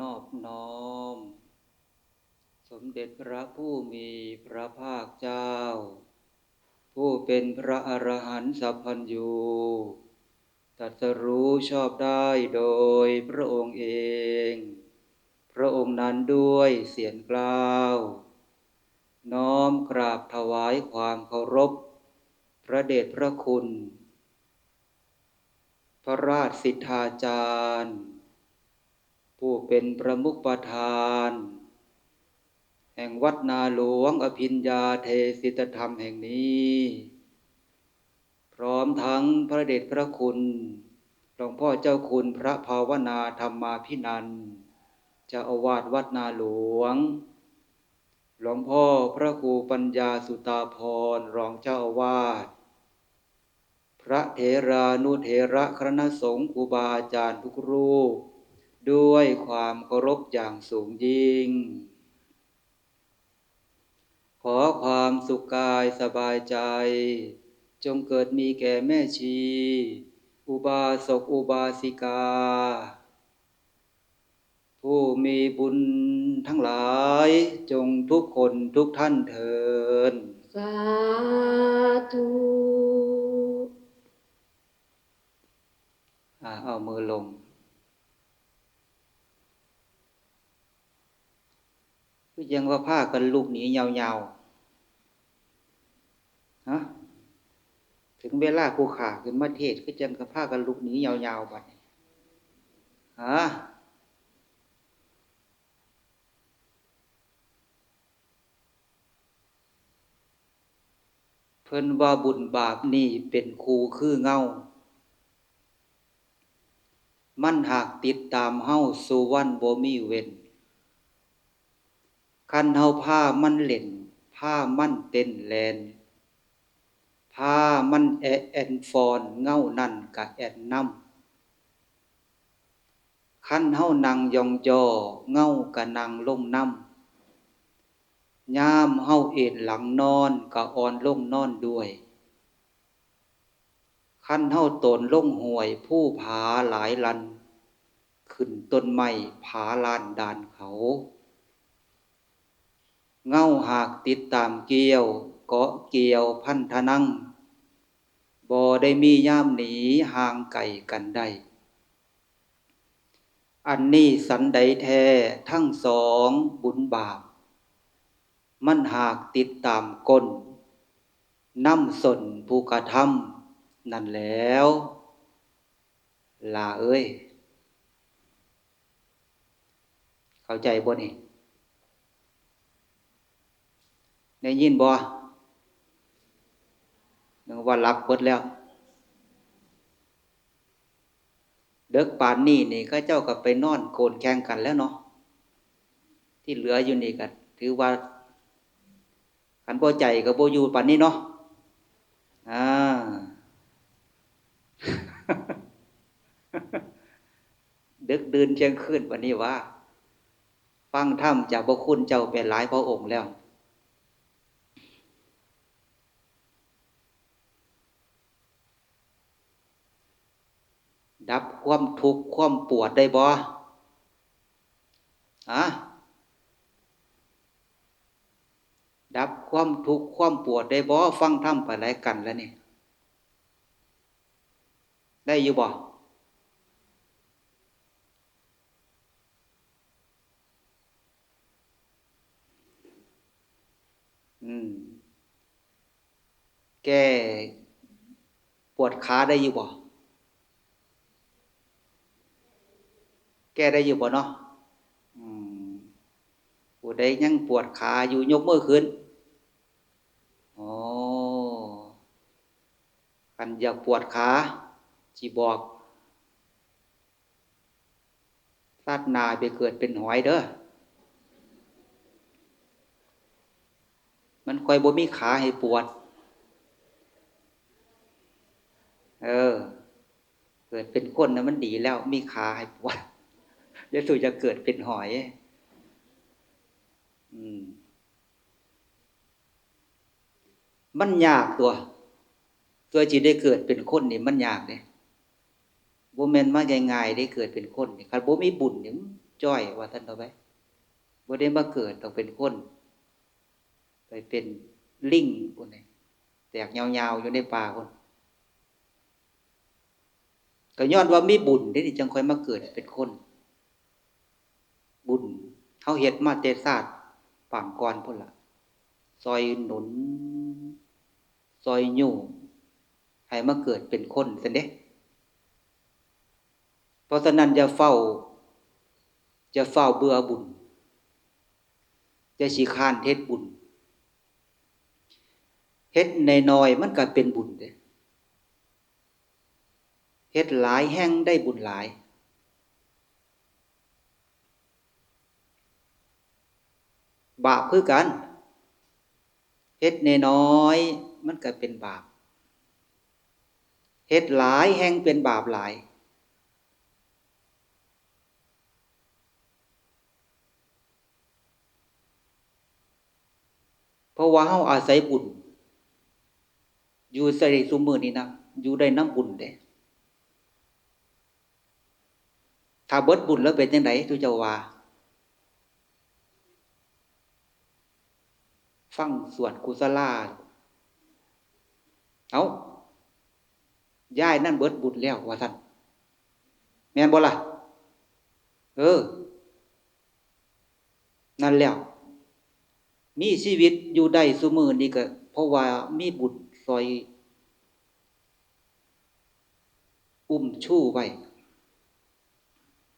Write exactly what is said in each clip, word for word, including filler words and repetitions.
นอบน้อม สมเด็จพระผู้มีพระภาคเจ้า ผู้เป็นพระอรหันต์สัพพัญญู ตรัสรู้ชอบได้โดยพระองค์เอง พระองค์นั้นด้วยเสียงกล้าว น้อมกราบถวายความเคารพ พระเดชพระคุณ พระราชสิทธาจารย์ ผู้เป็นประมุขประธาน แห่งวัดนาหลวงอภิญญาเทศิตธรรมแห่งนี้ พร้อมทั้งพระเดชพระคุณ หลวงพ่อเจ้าคุณพระภาวนาธรรมาภินันท์ เจ้าอาวาสวัดนาหลวง หลวงพ่อพระครูปัญญาสุตาภรณ์ รองเจ้าอาวาส พระเถรานุเถระคณะสงฆ์ครูบาอาจารย์ทุกรูป ด้วยความเคารพอย่างสูงยิ่ง ขอความสุขกายสบายใจ จงเกิดมีแก่แม่ชี อุบาสกอุบาสิกา ผู้มีบุญทั้งหลาย จงทุกคนทุกท่านเทอญ สาธุ อ่า เอามือลง คือยังว่าพากันลุกหนียาวๆ ฮะ ถึงเวลาผู้ข้าขึ้นมาเทศน์ คือจังก็พากันลุกหนียาวๆ บัดนี้ ฮะ เพิ่นว่าบุญบาปนี่เป็นคู่คือเงา มันหากติดตามเฮาสู่วันบ่มีเว้น คันเฮาพามันเล่น พามันเต้นแล่น พามันแอะแอ่นฟ้อน เงานั่นกะแอ่นนำ คันเฮานั่งย่องย่อ เงากะนั่งลงนำ ยามเฮาเอนหลังนอน กะอ่อนลงนอนด้วย คันเฮาโตนลงห้วย ภูผาหลายลัน ขึ้นต้นไม้ผาล้านด่านเขา เงาหากติดตามเกี่ยว เกาะเกี่ยวพันธนัง บ่ได้มียามหนีห่างไกลกันได้ อันนี้สันใดแท้ทั้งสองบุญบาป มันหากติดตามก้น นำส้นผู้กระทำนั่นแหล้ว หล่าเอ้ย เข้าใจบ่นี่ ได้ยินบ่ นึกว่าหลับเบิดแล้ว เดิกปานนี้นี่ เขาเจ้าก็ไปนอนโกนแข่งกันแล้วเนาะ ที่เหลืออยู่นี่ก็ถือว่า คันบ่ใจก็บ่อยู่ปานนี้เนาะ อ่า ดึกดื่นเที่ยงคืนปานนี้ว่า ฟังธรรมจากพระคุณเจ้าไปหลายพระองค์แล้ว ดับความทุกข์ความปวดได้บ่ อะ ดับความทุกข์ความปวดได้บ่ ฟังธรรมไปหลายกันแล้วนี่ ได้อยู่บ่ อืม แก้ปวดขาได้อยู่บ่ แก้ได้อยู่บ่เนาะ อืม ผู้ใดยังปวดขาอยู่ยกมือขึ้น อ๋อ คันอยากปวดขา สิบอก ชาติหน้าไปเกิดเป็นหอยเด้อ มันค่อยบ่มีขาให้ปวด เออ เกิดเป็นคนนะมันดีแล้ว มีขาให้ปวด อย่าสู่จะเกิดเป็นหอย อืม มันยากตัว ตัวสิได้เกิดเป็นคนนี่มันยากเด้ บ่แม่นมาง่ายๆเด้ เกิดเป็นคนนี่ คันบ่มีบุญนี่ มัน จ้อยว่าซั่นเถาะไป บ่ได้มาเกิดต้องเป็นคน ไปเป็นลิงพุ้นนี่ แตกยาวๆอยู่ในป่าพุ้น ก็ย้อนว่ามีบุญเด้นี่ จั่งค่อยมาเกิดเป็นคน บุญเฮาเฮ็ดมาแต่ชาติปางก่อนพุ้นล่ะ ซ่อยหนุน ซ่อยยูง ให้มาเกิดเป็นคนซั้นเด้ เพราะฉะนั้นอย่าเฝ้า อย่าเฝ้าเบื่อบุญ อย่าขี้คร้านเฮ็ดบุญ เฮ็ดน้อยๆมันก็เป็นบุญเด้ เฮ็ดหลายแฮ่งได้บุญหลาย บาปคือกัน เฮ็ดน้อยๆมันก็เป็นบาป เฮ็ดหลายแฮ่งเป็นบาปหลาย เพราะว่าเฮาอาศัยบุญ อยู่ได้ซุมื้อนี้นะ อยู่ได้นำบุญเด้ ถ้าเบิดบุญแล้วเป็นจั่งใด ทูเจ้าว่า ฟังสวดกุศลา เอ้า ยายนั่นเบิดบุญแล้วว่าซั่น แม่นบ่ล่ะ เออ นั่นแล้ว มีชีวิตอยู่ได้ซุมื้อนี้ก็เพราะว่ามีบุญซ่อยอุ้มชูไว้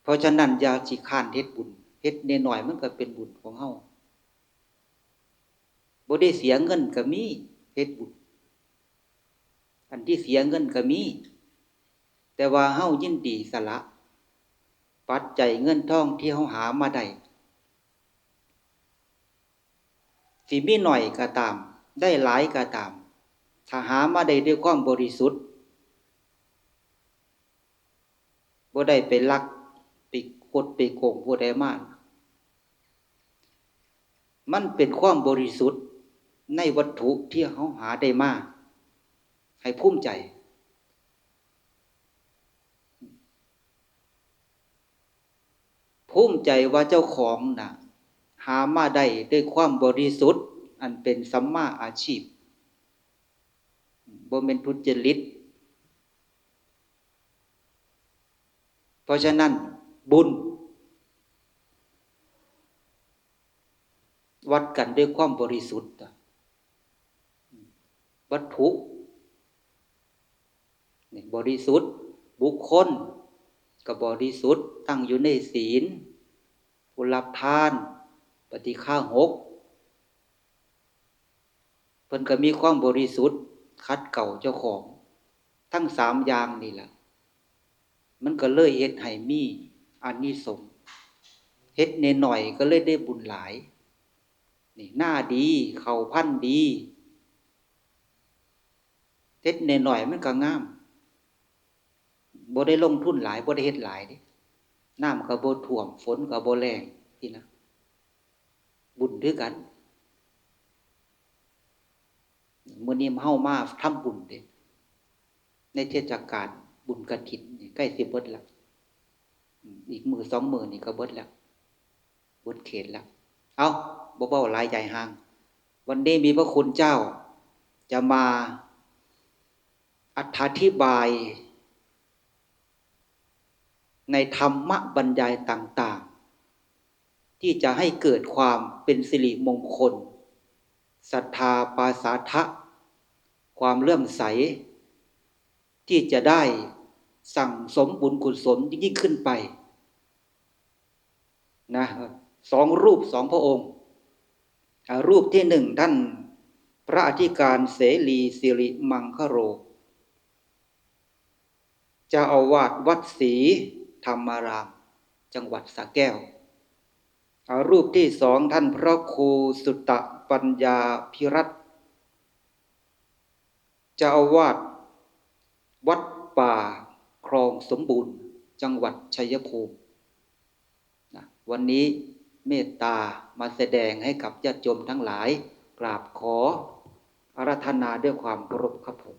เพราะฉะนั้นอย่าขี้คร้านเฮ็ดบุญ เฮ็ดน้อยๆมันก็เป็นบุญของเฮา บ่ได้เสียเงินก็มี เฮ็ดบุญ อันที่เสียเงินก็มี แต่ว่าเฮายินดีสละ ปัจจัยเงินทองที่เฮาหามาได้ สิมีน้อยก็ตาม ได้หลายก็ตาม ถ้าหามาได้ด้วยความบริสุทธิ์ บ่ได้ไปลัก ไปคดไปโกงผู้ใดมา มันเป็นความบริสุทธิ์ในวัตถุที่เฮาหาได้มา ให้ภูมิใจ ภูมิใจว่าเจ้าของน่ะ หามาได้ด้วยความบริสุทธิ์ อันเป็นสัมมาอาชีพ บ่แม่นทุจริต เพราะฉะนั้นบุญ วัดกันด้วยความบริสุทธิ์ วัตถุ นี่บริสุทธิ์ บุคคลก็บริสุทธิ์ ตั้งอยู่ในศีล ผู้รับทาน ปาฏิฆาหก เพิ่นก็มีความบริสุทธิ์ ขัดเกลาเจ้าของ ทั้งสามอย่างนี่ล่ะ มันก็เลยเฮ็ดให้มีอานิสงส์ เฮ็ดน้อยๆก็เลยได้บุญหลาย นี่ นาดี ข้าวพันธุ์ดี เฮ็ดน้อยๆมันก็งาม บ่ได้ลงทุนหลาย บ่ได้เฮ็ดหลายเด้ น้ำก็บ่ท่วม ฝนก็บ่แล้ง ซี้นะ บุญคือกัน มื้อนี้เฮามาทำบุญเด้ ในเทศกาลบุญกฐินนี่ใกล้สิเบิดแล้ว อืม อีกมื้อสองมื้อนี่ก็เบิดแล้ว เบิดเขตแล้ว เอ้า บ่เว้าหลายใจห่าง วันนี้มีพระคุณเจ้าจะมาอธิบาย ในธรรมบรรยายต่างๆ ที่จะให้เกิดความเป็นสิริมงคล ศรัทธาปาสาทะ ความเลื่อมใส ที่จะได้สั่งสมบุญกุศลยิ่งๆขึ้นไป นะ สองรูปสองพระองค์ อ่า รูปที่หนึ่งท่านพระอธิการเสรีสิริมังคโร เจ้าอาวาสวัดศรีธรรมาราม จังหวัดสระแก้ว อ่า รูปที่สองท่านพระครูสุตตะปัญญาภิรัตน์ เจ้าอาวาสวัดป่าคลองสมบูรณ์ จังหวัดชัยภูมิ นะ วันนี้เมตตามาแสดงให้กับญาติโยมทั้งหลาย กราบขออาราธนาด้วยความเคารพครับผม